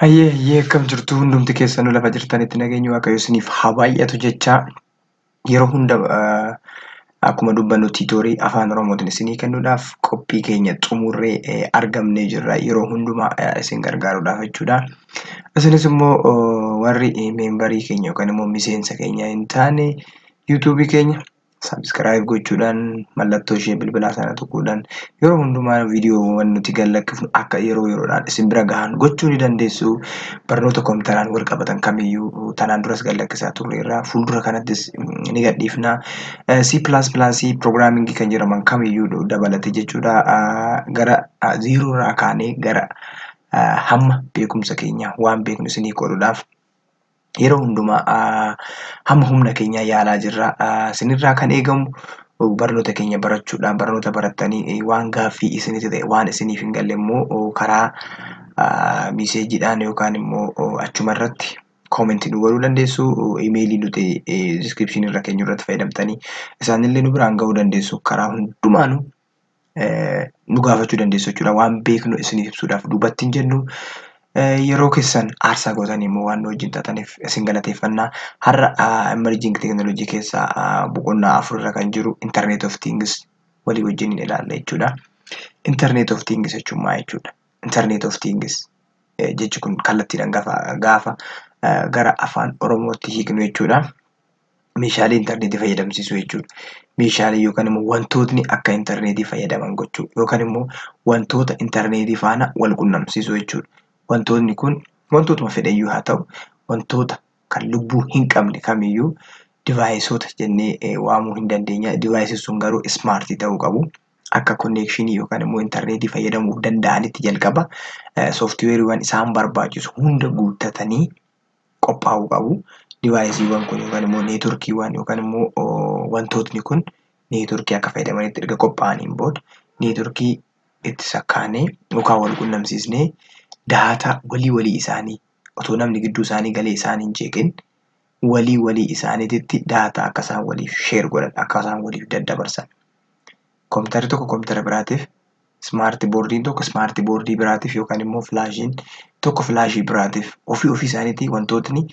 Hayyee hayyee, akkam jirtu hundumti keessanuu? Lafa jirtanitti nageenyi Waaqayyo isiniif haa baay'atu jechaa, yeroo hunda akkuma dubbannu tutorial afaan Oromootiin isinii kennuudhaaf qophii keenya xumurree argamnee jirra, yeroo hundumaa isin gargaaruudhaaf jechuudha. Isinis immoo warri member keenya yookaan immoo miseensa keenya hin taane, YouTubeii keenya subscribe gochuudhaan, mallattoo ishee bilbilaa sana tuquudhaan, yeroo hundumaa viidiyoowwan nuti gallakkifnu akka yeroo yeroodhaan isin bira gahan gochuu ni dandeessu. Barnoota kompiitaraan wal qabatan kamiyyuu tanaan duras gallakkisaa turreerra, fuuldura kanattis ni gadhiifna. C++ programmingii kan jedhaman kamiyyuu dabalate jechuudha. Gara zero irraa kaanee gara hamma beekumsa keenya waan beeknu isinii qooduudhaaf yeroo hundumaa hamma humna keenya yaalaa jirra. Isinirraa kan eegamu barnoota keenya barachuudhaan, barnoota barattanii waan gaaffii isinitti ta'e, waan isiniif hin galle immoo karaa messageiidhaan yookaan immoo achuma irratti commentii nu godhuu dandeessu. Emailii nuti descriptionii irra keenya irratti fayyadamtanii isaanillee nu biraan gahuu dandeessu. Karaa hundumaanuu nu gaafachuu dandeessu jechuudha. Waan beeknu isiniif ibsuudhaaf duubatti hin jennu. Yeroo keessan aarsaa gootanii immoo waan nu wajjin taataniif isin galateeffannaa. Har'a emerging technology keessaa boqonnaa 4 irra kan jiru Internet of Things walii wajjin hin ilaalla jechuudha. Internet of Things jechuun maal jechuudha? Internet of Things jechi kun kallattiidhaan gaafa gara afaan Oromootti hiiknu jechuudha. Meeshaalee intarneetii fayyadamsiisuu jechuudha. Meeshaalee yookaan immoo wantootni akka intarneetii fayyadaman gochuu yookaan immoo wantoota intarneetii faana wal qunnamsiisuu jechuudha. Wantoonni kun wantootuma fedhayyuu haa ta'u, wantoota kan lubbuu hin qabne kamiyyuu deviceoota jennee waamuu hin dandeenya. Deviceiin sun garuu smartii ta'uu qabu. Akka connectionii yookaan immoo intarneetii fayyadamuu danda'anitti jalqaba softwareiiwwan isaan barbaachisu hunda guuttatanii qophaa'uu qabu. Deviceiiwwan kun yookaan immoo networkiiwwan yookaan immoo wantootni kun networkii akka fayyadamanitti erga qophaa'aniin booda, networkii itti sakkaanee yookaan wal qunnamsiisnee, data walii walii isaanii otoo namni gidduu isaanii galee isaan hin jeeqin, walii walii isaaniititti data akka isaan waliif share godhan, akka isaan waliif daddabarsan. Kompiitarri tokko kompiitara biraatiif, smart boardiin tokko smart boardii biraatiif, yookaan immoo flashiin tokko flashii biraatiif, ofii ofii isaaniitii wantootni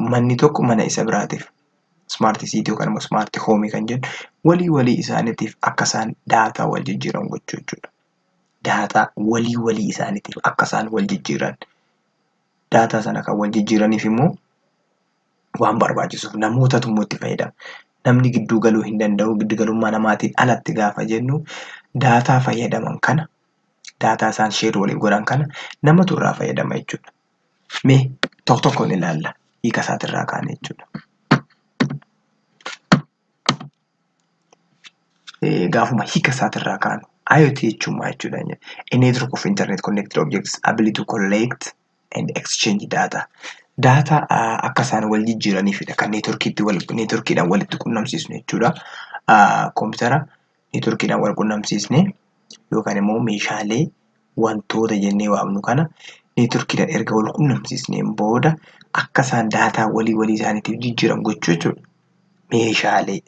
manni tokko mana isa biraatiif, smart city yookaan immoo smart homeii kan jennu, walii walii isaaniitiif akka isaan data wal jijjiiran gochuu jechuudha. Data walii walii isaaniitiif akka isaan wal jijjiiran. Data sana kan wal jijjiiraniif immoo waan barbaachisuuf namootatu immoo itti fayyadama. Namni gidduu galuu hin danda'u. Giddu galummaa namaatiin alatti gaafa jennu, data fayyadaman kana, data isaan share waliif godhan kana namatu irraa fayyadama jechuudha. Mee tokko tokkoon ilaalla, hiika isaatirraa kaane jechuudha. Gaafuma hiika isaatirraa kaanu, IoT jechuun maal jechuudha? A network of internet connected objects ability to collect and exchange data. Data akka isaan wal jijjiiraniifidha kan networkiitti wal networkiidhaan walitti qunnamsiisnu jechuudha. Kompiitara networkiidhaan wal qunnamsiisnee yookaan immoo meeshaalee wantoota jennee waamnu kana networkiidhaan erga wal qunnamsiisneen booda akka isaan data walii walii isaaniitiif jijjiiran gochuu jechuudha. Meeshaalee,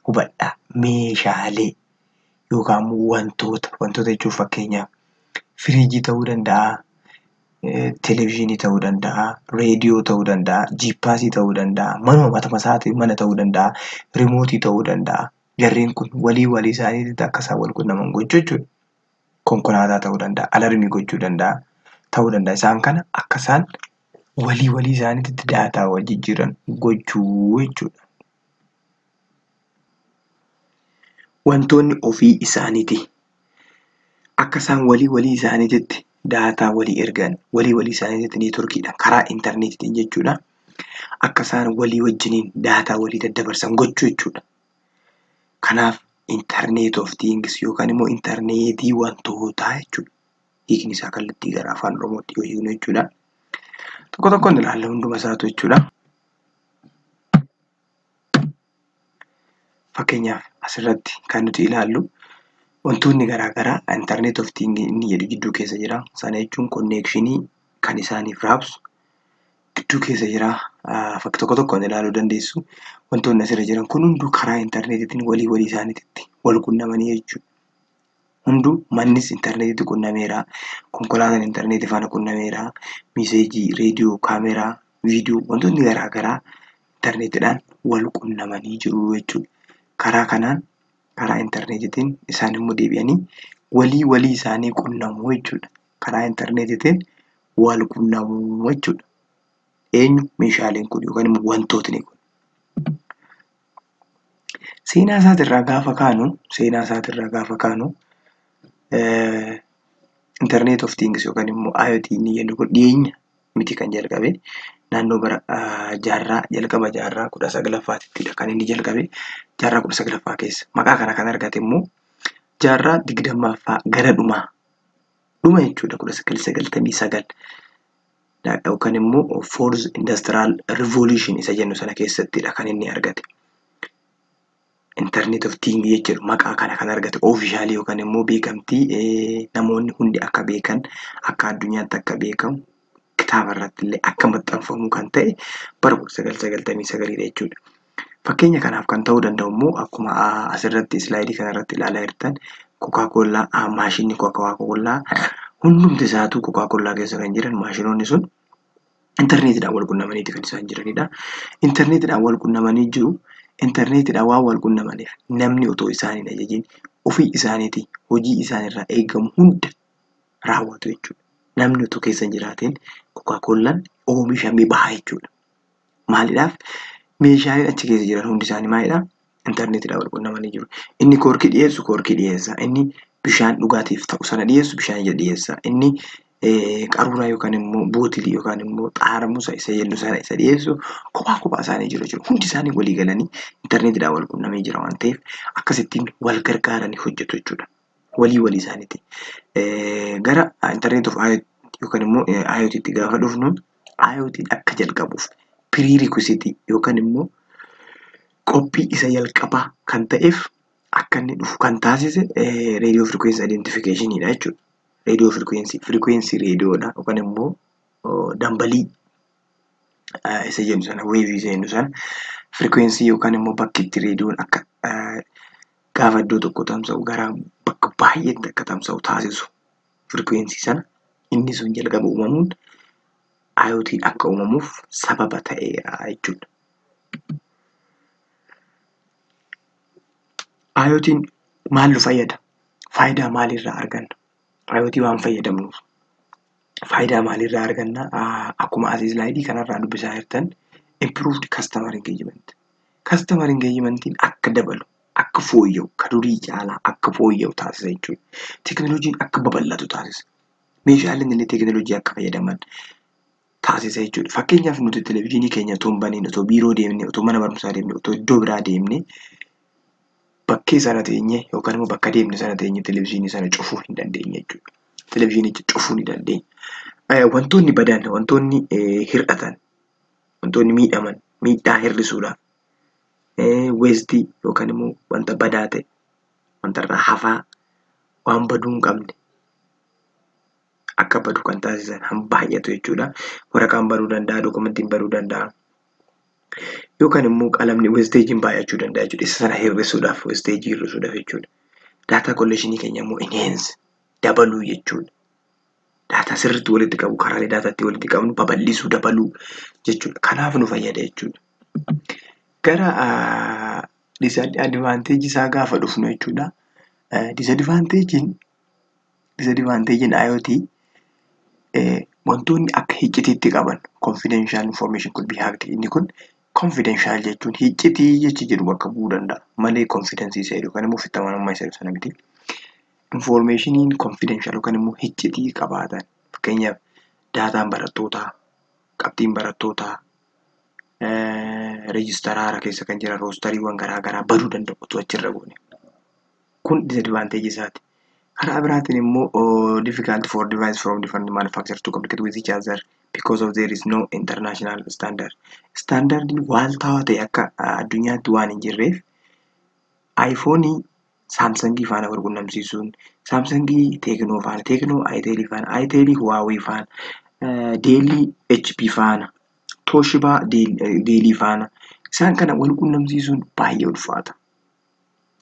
hubadhaa, meeshaalee yookaan immoo wantoota, wantoota jechuun fakkeenyaaf firiijii ta'uu danda'a, televezyiinii ta'uu danda'a, reediyoo ta'uu danda'a, jiippaasii ta'uu danda'a, manuma mataa isaatii mana ta'uu danda'a, remoteii ta'uu danda'a. Jarreen kun walii walii isaaniitti akka isaan wal quunnaman gochuu jechuudha. Konkolaataa ta'uu danda'a, alarmii gochuu danda'a, ta'uu danda'a. Isaan kana akka isaan walii walii isaaniitti data wal jijjiiran gochuu jechuudha. Wantoonni ofii isaaniitii akka isaan walii walii isaaniitti data walii ergan, walii walii isaaniitti networkiidhaan karaa intarneetiitiin jechuudha. Akka isaan walii wajjiniin data walii daddabarsan gochuu jechuudha. Kanaaf Internet of Things yookaan immoo intarneetii wantootaa jechuudha. Hiikni isaa kallattii gara afaan Oromootti yoo hiiknu jechuudha. Tokko tokkoon ilaalla hunduma isaatu jechuudha. Fakkeenyaaf asirratti kan nuti ilaallu wantoonni garaa garaa Internet of Things inni jedhu gidduu keessa jira. Sana jechuun connectionii kan isaaniif raabsu gidduu keessa jira. Fakki tokko tokkoon ilaaluu dandeessu. Wantoonni asirra jiran kun hunduu karaa intarneetiitiin walii walii isaaniitti wal qunnamanii jechuudha. Hunduu mannis intarneetiitti qunnameera. Konkolaataan intarneetii faana qunnameera. Message, reediyoo, kaameraa, viidiyoo, wantoonni garaa garaa intarneetiidhaan wal qunnamanii jiru jechuudha. Karaa kanaan, karaa intarneetiitiin isaan immoo deebi'anii walii walii isaanii qunnamu jechuudha. Karaa intarneetiitiin wal qunnamuu jechuudha. Eenyu? Meeshaaleen kun yookaan immoo wantootni kun. Seenaa isaatirraa gaafa kaanu, Internet of Things yookaan immoo IoT inni jennu kun dhiyeenya miti kan jalqabe. Naannoo bara jaarraa jalqaba jaarraa 19ffaattidha kan inni jalqabe, jaarraa 19ffaa keessa. Maqaa kana kan argate immoo jaarraa 20ffaa gara dhumaa dhuma jechuudha, 1999 yookaan immoo Fourth Industrial Revolution isa jennu sana keessattidha kan inni argate. Internet of Things jechuudha maqaa kana kan argate officially yookaan immoo beekamtii namoonni hundi akka beekan, akka addunyaatti akka beekamu, kitaaba irratti illee akka maxxanfamu kan ta'e bara 1999dha jechuudha. Fakkeenya kanaaf kan ta'uu danda'u immoo akkuma asirratti slide kanarratti ilaalaa jirtan, Coca-Cola, maashinni Coca-Cola hundumti isaatu, Coca-Cola keessa kan jiran maashinoonni sun intarneetiidhaan wal qunnamaniiti kan isaan jiranidha. Intarneetiidhaan wal qunnamanii jiru. Intarneetiidhaan waan wal qunnamaniif namni otoo isaan hin ajajiin ofii isaaniitii hojii isaanirraa eegamu hunda raawwatu jechuudha. Namni otoo keessa hin jiraatiin Coca-Colaan oomishamee baha jechuudha. Maaliidhaaf? Meeshaaleen achi keessa jiran hundi isaanii maalidhaa? Intarneetiidhaan wal qunnamanii jiru. Inni koorkii dhiyeessu koorkii dhiyeessa. Inni bishaan dhugaatiif ta'u sana dhiyeessu bishaan ija dhiyeessa. Inni qaruuraa yookaan immoo bottle yookaan immoo xaaramusa isa jennu sana isa dhiyeessu kophaa kophaa isaanii jiru jechuudha. Hundi isaanii walii galanii intarneetiidhaan wal qunnamee jira waan ta'eef akkasittiin wal gargaaranii hojjetu jechuudha. Walii walii isaaniiti. Gara Internet of IoT yookaan immoo IoTtti gaafa dhufnu, IoT'n akka jalqabuuf prerequisite yookaan immoo qophii isa jalqabaa kan ta'eef, akka inni dhufu kan taasise radio frequency identificationidha jechuudha. Radio frequency, frequency reediyoodha yookaan immoo dambalii isa jennu sana, wave isa jennu sana, frequency yookaan immoo bakki itti reediyoon akka gaafa iddoo tokko tamsa'u gara bakka baay'eetti akka tamsa'u taasisu, frequency sana, inni sun jalqaba uumamuun IoT'n akka uumamuuf sababa ta'eera jechuudha. IoT'n maal nu fayyada? Faayidaa maaliirraa arganna? IoT waan fayyadamnuuf faayidaa maaliirraa arganna? Akkuma asii slide kanarraa dubbisaa jirtan, improved customer engagement. Customer engagementiin akka dabalu, akka fooyya'u, ka durii caalaa akka fooyya'u taasisa jechuudha. Teekinooloojiin akka babal'atu taasisa. Meeshaaleen illee teekinooloojii akka fayyadaman taasisa jechuudha. Fakkeenyaaf, nuti televizyiinii keenya otoo hin baniin, otoo biiroo deemnee, otoo mana barumsaa deemnee, otoo iddoo biraa deemnee, bakkee sana teenyee yookaan immoo bakka deemne sana teenyee televizyiinii sana cufuu hin dandeenye jechuudha. Televizyiinicha cufuu ni dandeenya. Wantoonni badan, wantoonni hir'atan, wantoonni miidhaman, miidhaa hir'isuudhaaf, waste yookaan immoo wanta badaa ta'e, wanta irraa hafaa, waan baduu hin qabne akka badu kan taasisan han baay'atu jechuudha. Waraqaan baduu danda'a, dookumentiin baduu danda'a. Yookaan immoo qalamni, wastageiin baay'achuu danda'a jechuudha. Isa sana hir'isuudhaaf, wastage hir'isuudhaaf jechuudha. Data collection keenya immoo enhance, dabaluu jechuudha. Daataa sirriitti walitti qabu, karaalee daataa itti walitti qabnu babal'isuu, dabaluu jechuudha. Kanaaf nu fayyada jechuudha. Gara disadvantage isaa gaafa dhufnu jechuudha. Disadvantageiin IoT, wantoonni akka iccitiitti qaban, confidential information could be hacked. Inni kun confidential jechuun iccitii jechi jedhu bakka bu'uu danda'a malee confidence isa jedhu yookaan immoo ofitti amanamummaa isa jedhu sana miti. Informationiin confidential yookaan immoo iccitii qabaatan, fakkeenyaaf daataan barattootaa, qabxiin barattootaa, reejistaraara keessa kan jiran roosteriiwwan garaa garaa baduu danda'u otoo achirra goone. Kun disadvantage isaati. Karaa biraatiin immoo difficult for device from different manufacturers to communicate with each other because of there is no international standard. Standardiin waaltaawaa ta'e akka addunyaatti waan hin jirreef, iPhoneii Samsungii faana wal qunnamsiisuun, Samsungii Tecno faana, Tecno Itelii faana, Itelii Huawei faana, Dellii HP faana, Toshiba Dellii faana, isaan kana wal qunnamsiisuun baay'ee ulfaata.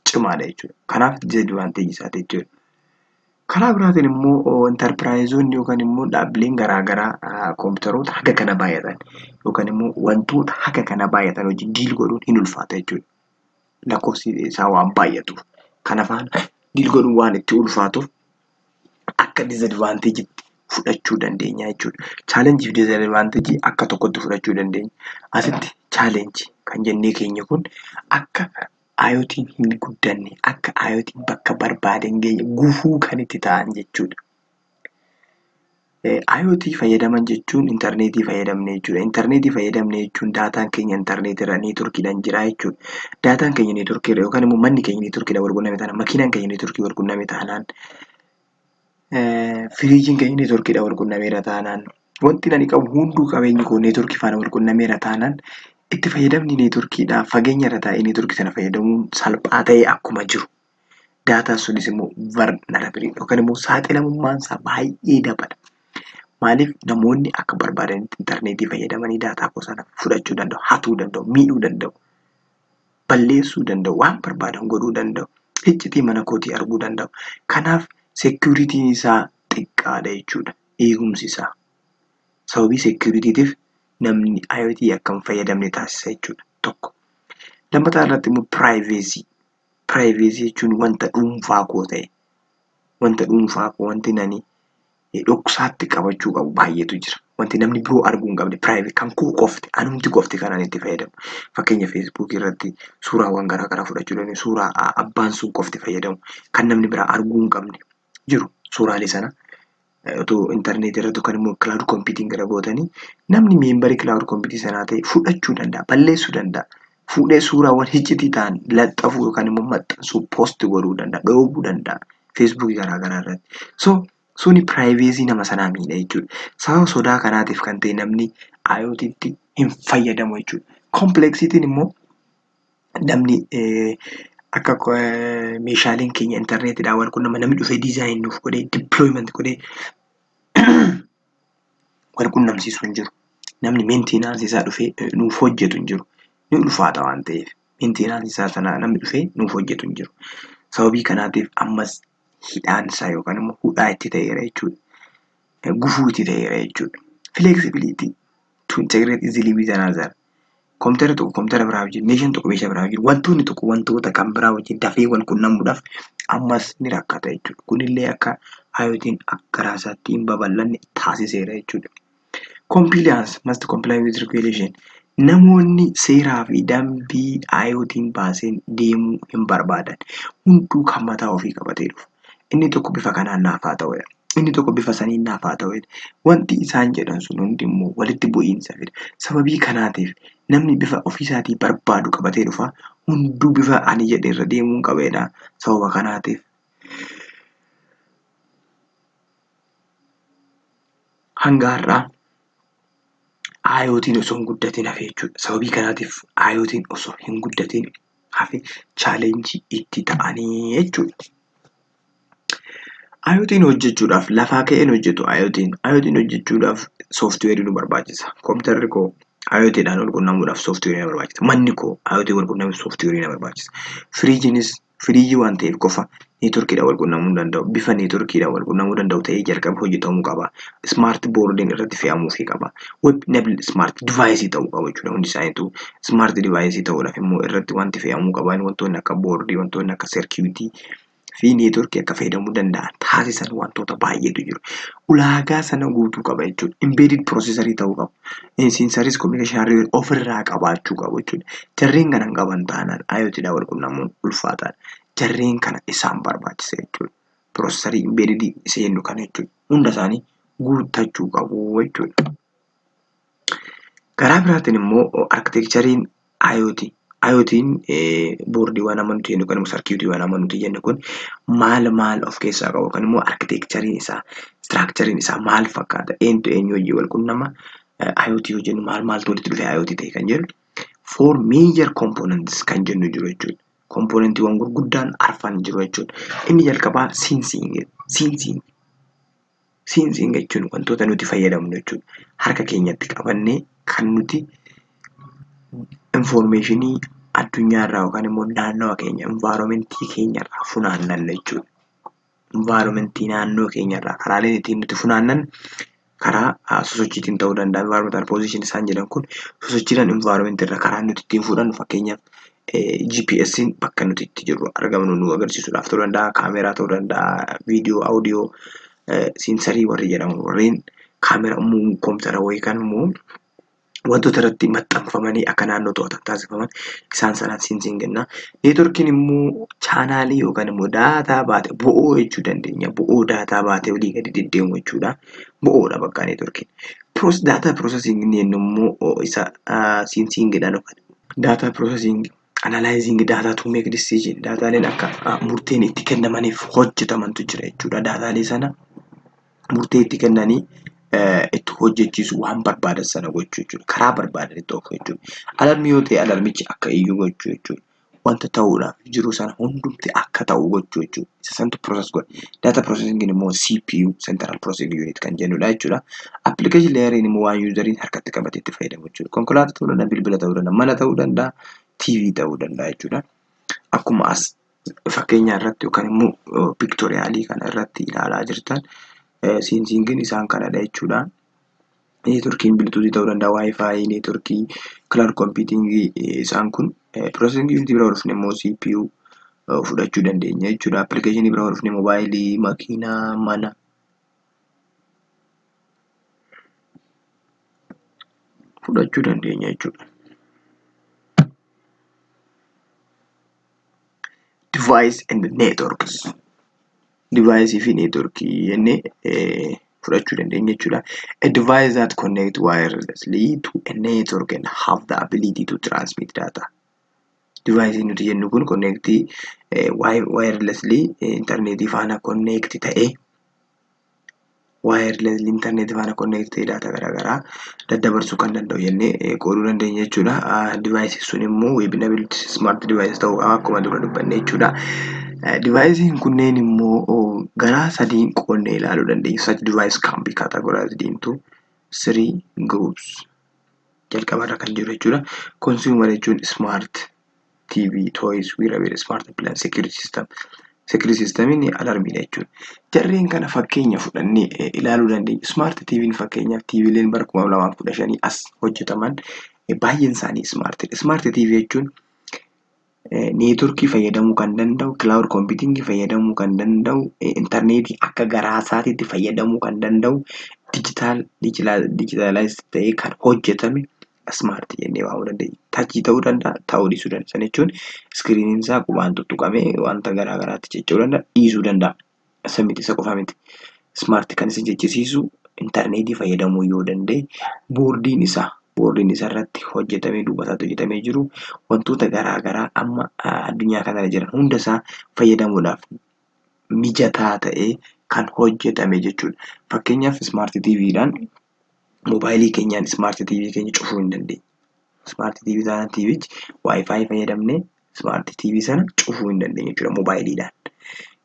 Cimaadha jechuudha. Kanaaf disadvantage isaati jechuudha. Karaa biraatiin immoo intarpiraayizoonni yookaan immoo dhaabbileen garaagaraa kompiitaroota haga kana baay'atan yookaan immoo wantoota haga kana baay'atan wajjin deal godhuun hin ulfaata jechuudha. Lakkoofsi isaa waan baay'atuuf kana faana deal godhuun waan itti ulfaatuuf akka disadvantage'itti fudhachuu dandeenya jechuudha. Challenge fi disadvantage akka tokkotti fudhachuu dandeenya. Asitti challenge kan jennee keenya kun akka IoT'n hin guddanne, akka IoT'n bakka barbaade hin geenye gufuu kan itti ta'an jechuudha. IoT fayyadaman jechuun intarneetii fayyadamne jechuudha. Intarneetii fayyadamne jechuun daataan keenya intarneetirra neetworkiidhaan jira jechuudha. Daataan keenya neetworkiirra yookaan immoo manni keenya neetworkiidhaan wal quunname taanaan, makiinaan keenya neetworkii wal quunname taanaan, firiijiin keenya neetworkiidhaan wal quunnameera taanaan, wanti ani qabu hunduu qabeenyi koo neetworkii faana wal quunnameera taanaan itti fayyadamni neetworkiidhaa fageenya irra taa'ee neetworkii sana fayyadamuun salphaa ta'ee akkuma jiru. Daataan sunis immoo vulnerable yookaan immoo saaxilamummaan isaa baay'ee dabala. Maaliif namoonni akka barbaadanitti intarneetii fayyadamanii daataa koo sana fudhachuu danda'u, hatuu danda'u, miidhuu danda'u, balleessuu danda'u, waan barbaadan godhuu danda'u, iccitii mana kootii arguu danda'u. Kanaaf seekuritiin isaa xiqqaadha jechuudha. Eegumsi isaa. Sababii seekuriitiitiif namni IoT akka hin fayyadamne taasisa jechuudha. Tokko. Lammataa irratti immoo piraayiveesii. Piraayiveesii jechuun wanta dhuunfaa koo ta'e, wanta dhuunfaa koo wanti nani dhoksaatti qabachuu qabu baay'eetu jira. Wanti namni biroo arguu hin qabne private kan koo qofti anumti qofti kan ani itti fayyadamu. Fakkeenya feesbuukii irratti suuraawwan garaa garaa fudhachuu dandeenya. Suuraa abbaan sun qofti fayyadamu kan namni biraa arguu hin qabne jiru. Suuraalee sana otoo intarneetii irratti yookaan immoo cloud computing irra gootanii namni member cloud computing sanaa ta'e fudhachuu danda'a, balleessuu danda'a. Fuudhee suuraawwan iccitii ta'an laxxafuu yookaan immoo maxxansuu post godhuu danda'a, dhoobuu danda'a feesbuukii garaa garaa irratti. So suni privacy nama sanaa miidha jechuudha. Sababa sodaa kanaatiif kan ta'e namni IoT'tti hin fayyadamu jechuudha. Complexity'n immoo namni akka meeshaaleen keenya intarneetiidhaan wal quunnaman namni dhufee design nuuf godhee deployment godhee wal quunnamsiisu hin jiru. Namni maintenance isaa dhufee nuuf hojjetu hin jiru. Ni ulfaata waan ta'eef maintenance isaa sana namni dhufee nuuf hojjetu hin jiru. Sababii kanaatiif ammas hidhaan isaa yookaan immoo hudhaa itti ta'eera jechuudha. Gufuu itti ta'eera jechuudha. Flexibility to integrate easily with another. Kompiitara tokko kompiitara biraa wajjin, meeshaan tokko meeshaa biraa wajjin, wantoonni tokko wantoota kan biraa wajjin dafee wal quunnamuudhaaf ammas ni rakkata jechuudha. Kunillee akka IoT'n akka garaa isaatti hin babal'anne taasiseera jechuudha. Compliance must comply with regulation. Namoonni seeraa fi dambii IoT'n baaseen deemuu hin barbaadan. Hunduu kan mataa ofii qabatee dhufa. Inni tokko bifa kanaan naaf haa ta'udha. Inni tokko bifa saniin naaf haa ta'udha. Wanti isaan jedhan sun hundi immoo walitti bu'iinsa fida. Sababii kanaatiif namni bifa ofiisaatii barbaadu qabatee dhufa. Hunduu bifa ani jedhe irra deemuu hin qabeedha. Sababa kanaatiif hanga har'aa IoT'n osoo hin guddatin hafe jechuudha. Sababii kanaatiif IoT'n osoo hin guddatin hafe challenge itti ta'anii jechuudha. IoT'n hojjechuudhaaf lafaa ka'een hojjetu IoT'n. IoT'n hojjechuudhaaf sooftiweerii nu barbaachisa. Kompiitarri koo IoT'dhaan wal quunnamuudhaaf sooftiweerii na barbaachisa. Manni koo IoT wal quunnamuuf sooftiweerii na barbaachisa. Firiijiinis firiijii waan ta'eef qofa neetworkiidhaan wal quunnamuu hin danda'u. Bifa neetworkiidhaan wal quunnamuu danda'u ta'ee jalqaba hojjetamuu qaba. Smart boardiin irratti fe'amuufii qaba. Web enabled smart device ta'uu qaba jechuudha. Hundi isaaniitu smart device ta'uudhaaf immoo irratti wanti fe'amuu qaban wantoonni akka boordii, wantoonni akka circuitii fi neetworkii akka fayyadamuu danda'an taasisan wantoota baay'eetu jiru. Ulaagaa sana guutuu qaba jechuudha. Embedded processorii ta'uu qaba. Sensoris communication hardware ofirraa qabaachuu qabu jechuudha. Jarreen kana hin qaban taanaan IoTdhaan wal quunnamuun ulfaataadha. Jarreen kana isaan barbaachisa jechuudha. Processorii embedded isa jennu kana jechuudha. Hunda isaanii guuttachuu qabu jechuudha. Karaa biraatiin immoo architectureiin IoT. IoT'n boordiiwwan amma nuti jennu yookaan immoo circuitiiwwan amma nuti jennu kun maal maal of keessaa qabu yookaan immoo architectureiin isaa structureiin isaa maal fakkaata, eenyutu eenyu wajjin wal quunnama, IoT yoo jennu maal maaltu walitti dhufee IoT ta'e kan jedhu four major components kan jennu jiru jechuudha. Componentiiwwan gurguddaan arfan jiru jechuudha. Inni jalqabaa sensing. Sensing. Sensing jechuun wantoota nuti fayyadamnu jechuudha. Harka keenyatti qabannee kan nuti informationii addunyaarraa yookaan immoo naannawa keenya environmentii keenyarraa funaannanna jechuudha. Environmentii naannoo keenyarraa karaaleen ittiin nuti funaannan karaa sosochiitiin ta'uu danda'a. Environmental position isaan jedhan kun sosochiidhaan environment irra karaa nuti ittiin fudhannu, fakkeenyaaf GPS'n bakka nuti itti jirru argamnu nu agarsiisuudhaaf ta'uu danda'a. Kaameraa ta'uu danda'a. Viidiyoo, audio, sensorii warri jedhamu, warreen kaameraa immoo kompiitara wayii kan immoo wantoota irratti maxxanfamanii akka naannoo to'atan taasifaman, isaan sanaan sensing jenna. Networkiin immoo channelii yookaan immoo data baate, bo'oo jechuu dandeenya. Bo'oo data baatee olii gadi deddeemu jechuudha. Bo'oodha bakka networkiin. Data processing inni jennu immoo isa sensingidhaan yookaan data processing, analyzing data to make decision, dataaleen akka murteen itti kennamaniif hojjetamantu jira jechuudha. Dataalee sana murtee itti kennanii itti hojjechiisu, waan barbaadan sana gochuu jechuudha. Karaa barbaadan itti oofu jechuudha. Alarmii yoo ta'e alarmichi akka iyyuu gochuu jechuudha. Wanta ta'uudhaaf jiru sana hundumti akka ta'u gochuu jechuudha. Isa santu process godha. Data processing immoo CPU, Central Processing Unit kan jennudha jechuudha. Application layeriin immoo waan useriin harkatti qabatee itti fayyadamu jechuudha. Konkolaataa ta'uu danda'a, bilbila ta'uu danda'a, mana ta'uu danda'a, TV ta'uu danda'a jechuudha. Akkuma as fakkeenya irratti yookaan immoo pictorialii kana irratti ilaalaa jirtan, sensingiin isaan kanadha jechuudha. Networkiin Bluetoothii ta'uu danda'a, WiFi, networkii, cloud computingii isaan kun. Processing unit bira dhufne immoo CPU fudhachuu dandeenya jechuudha. Applicationii bira dhufne mobaayilii, makiinaa, mana fudhachuu dandeenya jechuudha. Device and networks. Device fi networkii jennee fudhachuu dandeenya jechuudha. A device that connect wirelessly to a network and have the ability to transmit data. Device nuti jennu kun connectii wirelessly internetii faana connect ta'ee, wirelessly internetii faana connect ta'ee data garaagaraa daddabarsuu kan danda'u jennee qooduu dandeenya jechuudha. Device sun immoo web enabled smart device ta'uu qaba, akkuma dura dubbanne jechuudha. Device'n kunneen immoo garaa sadiin qoodnee ilaaluu dandeenya. Such device can be categorized into three groups. Jalqabarra kan jiru jechuudha. Consumer jechuun smart TV, toys, wearable, smart appliance, security system. Security systemiin alarmiidha jechuudha. Jarreen kana fakkeenya fudhannee ilaaluu dandeenya. Smart TV'n fakkeenyaaf TVleen bara 2015 as hojjetaman baay'een isaanii smartidha. Smart TV jechuun networkii fayyadamuu kan danda'u, cloud computing fayyadamuu kan danda'u, intarneetii akka garaa isaatiitti fayyadamuu kan danda'u, digitalize ta'ee kan hojjetame smart jennee waamuu dandeenya. Touchii ta'uu danda'a, ta'uu dhiisuu danda'a. Sana jechuun screeniin isaa qubaan tuttuqamee wanta garaa garaatti ciccuu danda'a, dhiisuu danda'a. Isa miti, isa qofa miti. Smart kan isa jechisiisu intarneetii fayyadamuu yoo danda'e, boardiin isaa irratti hojjetamee, duuba isaatti hojjetamee jiru wantoota garaa garaa amma addunyaa kanarra jiran hunda isaa fayyadamuudhaaf mijataa ta'ee kan hojjetame jechuudha. Fakkeenyaaf, Smart TVdhaan moobaayilii keenyaan Smart TV keenya cufuu hin dandeenya. Smart TV taanaan TVchi WiFi fayyadamnee Smart TV sana cufuu hin dandeenya jechuudha moobaayiliidhaan.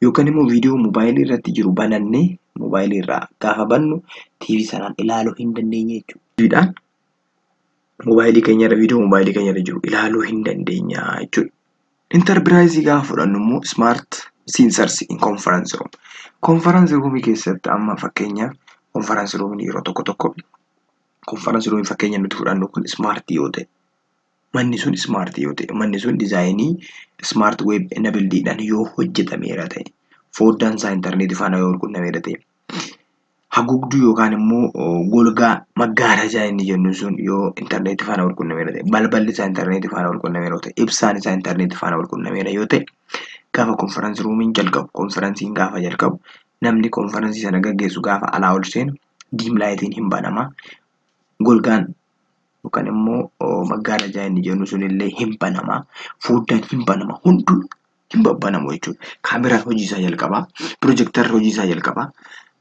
Yookaan immoo viidiyoo moobaayilii irratti jiru banannee moobaayilii irraa gaafa bannu TV sanaan ilaaluu hin dandeenye jechuudha. TVdhaan moobaayilii keenya irra viidiyoo moobaayilii keenya irra jiru ilaaluu hin dandeenya jechuudha. Enterpriseii gaafa fudhannu immoo smart sensors in conference room. Conference roomii keessatti amma fakkeenyaaf conference roomiin yeroo tokko tokko, conference roomii fakkeenya nuti fudhannu kun smartii yoo ta'e, manni sun smartii yoo ta'e, manni sun designii smart web enabledhaan yoo hojjetameera ta'e, foddaan isaa intarneetii faana yoo walqunnameera ta'e, haguugduu yookaan immoo golgaa maggaarajaa inni jennu sun yoo intarneetii faana walqunnameera ta'e, balballi isaa intarneetii faana walqunnameera yoo ta'e, ibsaan isaa intarneetii faana walqunnameera yoo ta'e, gaafa conference roomiin jalqabu, conferenceiin gaafa jalqabu, namni conferenceii sana gaggeessu gaafa alaa ol seenu dim lightiin hin banamaa. Golgaan yookaan immoo maggaarajaa inni jennu sunillee hin banamaa. Foddaan hin banama. Hunduu hin babbanamu jechuudha. Kaameraan hojii isaa jalqabaa. Piroojeektarri hojii isaa jalqabaa.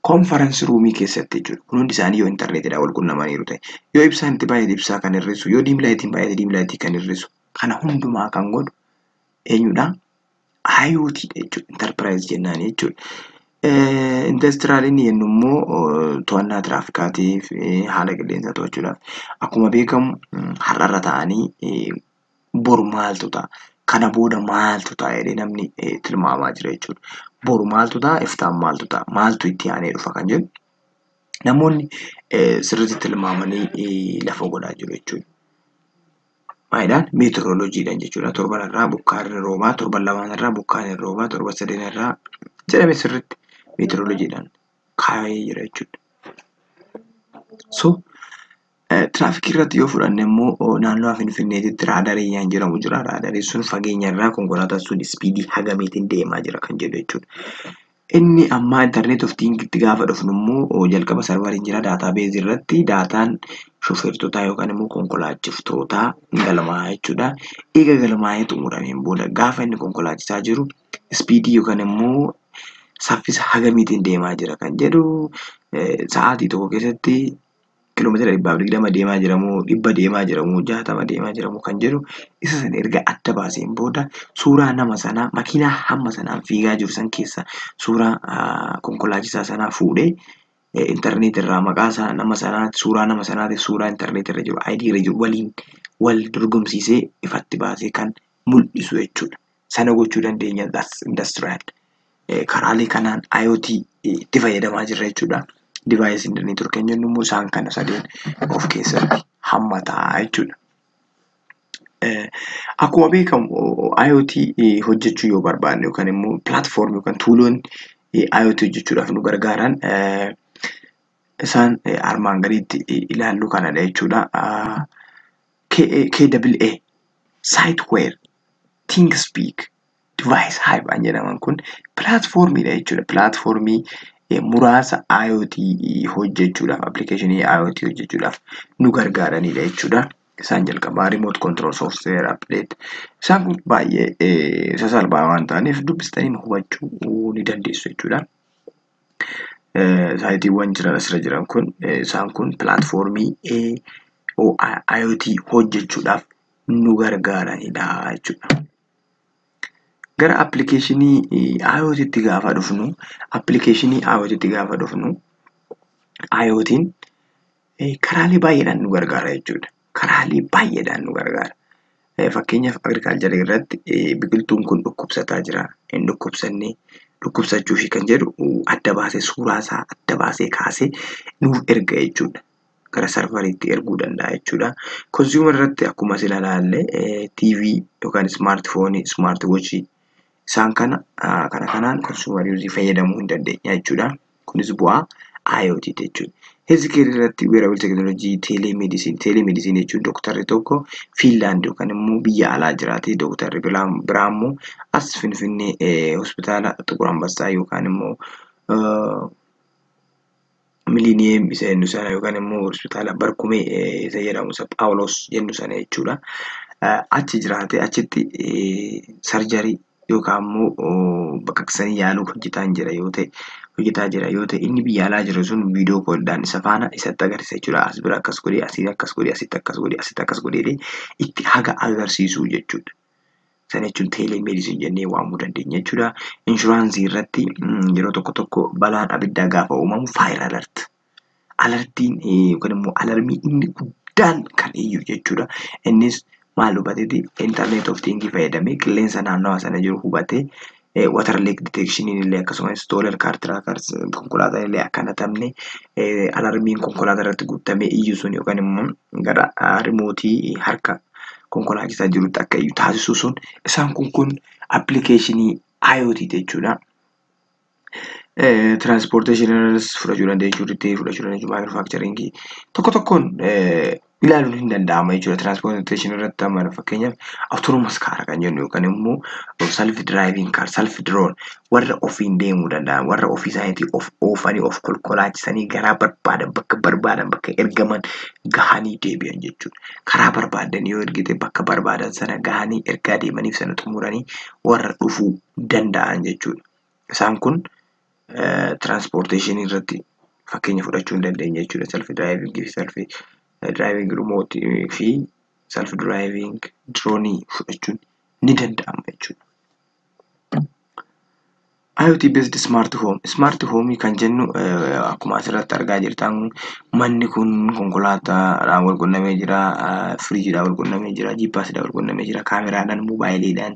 Conference roomii keessatti jechuudha. Kun hundi isaanii yoo intarneetiidhaan wal qunnamaniiru ta'e. Yoo ibsaan itti baay'ate ibsaa kan hir'isu, yoo dim lightiin baay'ate dim lightii kan hir'isu. Kana hundumaa kan godhu eenyudha? IoT dha jechuudha. Enterprise jennaan jechuudha. Industrialiin jennu immoo to'annaa tiraafikaatiif, haala qilleensaa to'achuudhaaf, akkuma beekamu har'arra ta'anii boru maaltu ta'a? Kana booda maaltu ta'a jedhee namni tilmaamaa jira jechuudha. Boru maaltu ta'a? Iftaan maaltu ta'a? Maaltu itti aanee dhufa kan jedhu namoonni sirriitti tilmaamanii lafa godhaa jiru jechuudha. Maalidhaan? Meetirooloojiidhaan jechuudha. Torban irraa bokkaan ni roobaa, torban lamaan irraa bokkaan ni roobaa, torban sadeen irraa jedhame sirriitti meetirooloojiidhaan kaa'ee jira jechuudha. So tiraafikii irratti yoo fudhanne immoo naannoo Finfinneetitti raadarii jedhamu jira. Raadariin sun fageenya irraa konkolaataan sun speedii hagamiitiin deemaa jira kan jedhu jechuudha. Inni ammaa internet of thingsitti gaafa dhufnu immoo jalqaba serveriin jira databaseii irratti daataan shofeertotaa yookaan immoo konkolaachiftootaa galmaa'a jechuudha. Eega galmaa'ee xumurameen booda gaafa inni konkolaachisaa jiru speedii yookaan immoo saffisa hagamiitiin deemaa jira kan jedhu, sa'aatii tokko keessatti kiiloomeetira 120 deemaa jira moo 100 deemaa jira moo 60 deemaa jira moo kan jedhu isa sana erga adda baaseen booda suuraa nama sanaa makiinaa hamma sanaan fiigaa jiru san keessa suuraa konkolaachisaa sanaa fuudhee intarneet irraa maqaa isaa nama sanaa suuraa nama sanaatiif suuraa intarneet irra jiru ID irra jiru waliin wal dorgomsiisee ifatti baasee kan mul'isu jechuudha. Sana gochuu dandeenya industrial. Karaalee kanaan IoT itti fayyadamaa jirra jechuudha. Device internet kan jennu immoo isaan kana sadeen of keessatti hammataa jechuudha. Akkuma beekamu IoT hojjechuu yoo barbaanne yookaan immoo platformii yookaan tooloonni IoT hojjechuudhaaf nu gargaaran isaan armaan gaditti ilaallu kanadha jechuudha. KWA, Siteware, ThingSpeak, Device Hive kan jedhaman kun platformiidha jechuudha. Platformii muraasa IoT hojjechuudhaaf, applicationii IoT hojjechuudhaaf nu gargaaranidha jechuudha. Isaan jalqabaa remote control software update. Isaan kun baay'ee sasalphaa waan ta'aniif dubbistanii hubachuu ni dandeessu jechuudha. Saayitiiwwan jiran asirra jiran kun isaan kun platformii IoT hojjechuudhaaf nu gargaaranidha jechuudha. Gara applicationii IoTtti gaafa dhufnu, applicationii IoTtti gaafa dhufnu, IoT'n karaalee baay'eedhaan nu gargaara jechuudha. Karaalee baay'eedhaan nu gargaara. Fakkeenyaaf agricultureii irratti biqiltuun kun dhukkubsataa jira, hin dhukkubsanne, dhukkubsachuu ishee kan jedhu adda baasee suuraa isaa adda baasee kaasee nuuf erga jechuudha. Gara serveriitti erguu danda'a jechuudha. Consumer irratti akkuma sila ilaalle TV yookaan smartphoneii, smart watchii isaan kana kana kanaan consumer useii fayyadamuu hin dandeenya jechuudha. Kunis bu'aa IoT jechuudha. Healthcare irratti wearable technology, telemedicine. Telemedicine jechuun dooktarri tokko Fiinlaand yookaan immoo biyya alaa jiraatee dooktarri biraa immoo as Finfinnee hospitaala Xuqur Ambassaa yookaan immoo Millennium isa jennu sana yookaan immoo hospitaala Barkumee isa jedhamu isa Phaawulos jennu sana jechuudha. Achi jiraatee achitti surgery yookaan immoo baqaqsanii yaaluu hojjetaa jira yoo ta'e, hojjetaa jira yoo ta'e, inni biyya alaa jiru sun video calliidhaan isa faana isatti agarsiisa jechuudha. As bira akkas godhee, asiin akkas godhee, asitti akkas godhee, asitti akkas godhee itti haga agarsiisuu jechuudha. Sana jechuun telemedicine jennee waamuu dandeenya jechuudha. Insuranceii irratti yeroo tokko tokko balaan abiddaa gaafa uumamu fire alert. Alertiin yookaan immoo alarmii inni guddaan kan iyyu jechuudha. Innis maal hubateeti? Internet of things fayyadamee qilleensa naannawaa sana jiru hubatee, water leak detection illee akkasumas stolen car trackers, konkolaataan illee akka hin hatamne alarmiin konkolaataa irratti guutamee iyyu sun yookaan immoo gara remoteii harka konkolaachisaa jirutti akka iyyu taasisu sun isaan kun applicationii IoT jechuudha. Transportationii fudhachuu dandeenya, retail fudhachuu dandeenya, manufacturingii tokko tokkoon ilaaluun hin danda'ama jechuudha. Transportationii irratti amma fakkeenyaaf autonomous car kan jennu yookaan immoo self driving car, self drone, warra ofiin deemuu danda'an, warra ofii isaaniitii of oofanii of konkolaachisanii garaa barbaadan, bakka barbaadan, bakka ergaman gahanii deebi'an jechuudha. Karaa barbaadan yoo ergite bakka barbaadan sana gahanii ergaa deemaniif sana xumuranii warra dhufuu danda'an jechuudha. Isaan kun transportationii irratti fakkeenya fudhachuu hin dandeenya jechuudha. Self driving fi self driving remote fi self driving drone fudhachuun ni danda'ama jechuudha. IoT based smart home. Smart home kan jennu akkuma asirratti argaa jirtan manni kun konkolaataadhaan wal qunnamee jira, firiijiidhaan wal qunnamee jira, GPSdhaan wal qunnamee jira, kaameraadhaan, moobaayiliidhaan,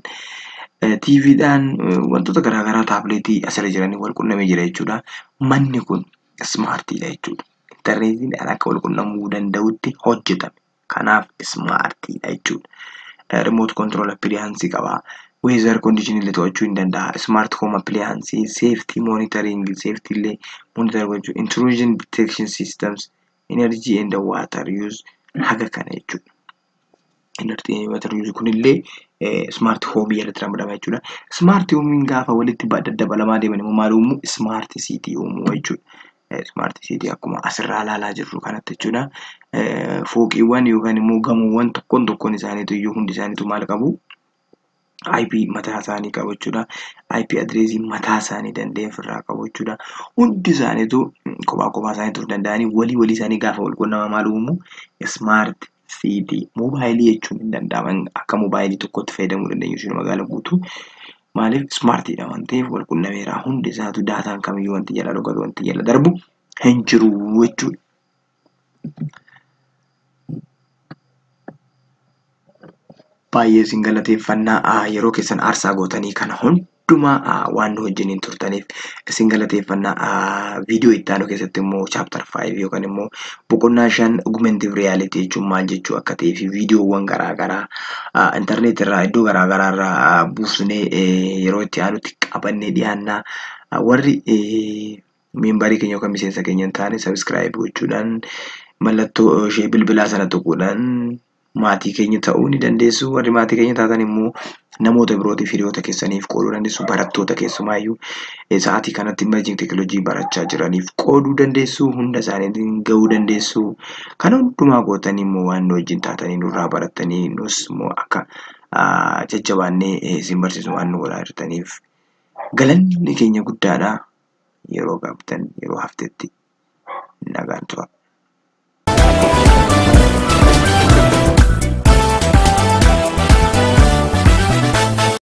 TVdhaan wantoota garaagaraa taabileetii asirra jiranii wal qunnamee jira jechuudha. Manni kun smartiidha jechuudha. Intarneetiidhaan akka wal qunnamuu danda'utti hojjetame. Kanaaf smartiidha jechuudha. Remote control appliance qaba. Weather condition illee to'achuu hin danda'a. Smart home appliance, safety monitoring, safety illee monitor gochuu, intrusion detection systems, energy and water use haga kana jechuudha. Energy and water use kunillee smart home jalatti ramadama jechuudha. Smart home gaafa walitti daddabalamaa deeman immoo maal uumu? Smart city uumuu jechuudha. Smart city akkuma asirraa ilaalaa jirru kanatti jechuudha. Fooqiiwwan yookaan immoo gamoowwan tokkoon tokkoon isaaniitu iyyuu hundi isaaniitu maal qabu? IP mataa isaanii qabu jechuudha. IP addressii mataa isaanii danda'e ofirraa qabu jechuudha. Hundi isaaniitu kophaa kophaa isaaniitu of danda'anii walii walii isaanii gaafa wal quunnaman maal uumu? Smart city. Moobaayilii jechuun hin danda'ama. Akka moobaayilii tokkotti fayyadamuu dandeenyu isheen magaalaa guutuu. Maaliif smartiidha waan ta'eef wal qunnameera. Hundi isaatu daataan kamiyyuu wanti jala dhokatu wanti jala darbu hin jiru jechuudha. Baay'ee isin galateeffannaa yeroo keessan aarsaa gootanii kana hundumaa waan nu wajjiniin turtaniif isin galateeffannaa. Viidiyoo itti aanu keessatti immoo chapter 5 yookaan immoo boqonnaa 5 augmented reality jechuun maal jechuu akka ta'ee fi viidiyoowwan garaagaraa intarneet irraa iddoo garaagaraa irraa buusnee yeroo itti aanutti qabannee dhiyaannaa. Warri meembarii keenya yookaan miseensa keenya hin taane sabiskiraayib gochuudhaan mallattoo ishee bilbilaa sana tuquudhaan maatii keenya ta'uu ni dandeessu. Warri maatii keenya taatan immoo namoota birootiif hiriyoota keessaniif qooduu dandeessu. Barattoota keessumaayyuu sa'aatii kanatti emerging teekinooloojii barachaa jiraniif qooduu dandeessu. Hunda isaaniitiin gahuu dandeessu. Kana hundumaa gootanii immoo waan nu wajjin taatanii nurraa barattanii nus immoo akka jajjabaannee isin barsiisu waan nu godhaa jirtaniif galanni keenya guddaadha. Yeroo qabdan yeroo haftetti nagaan tura.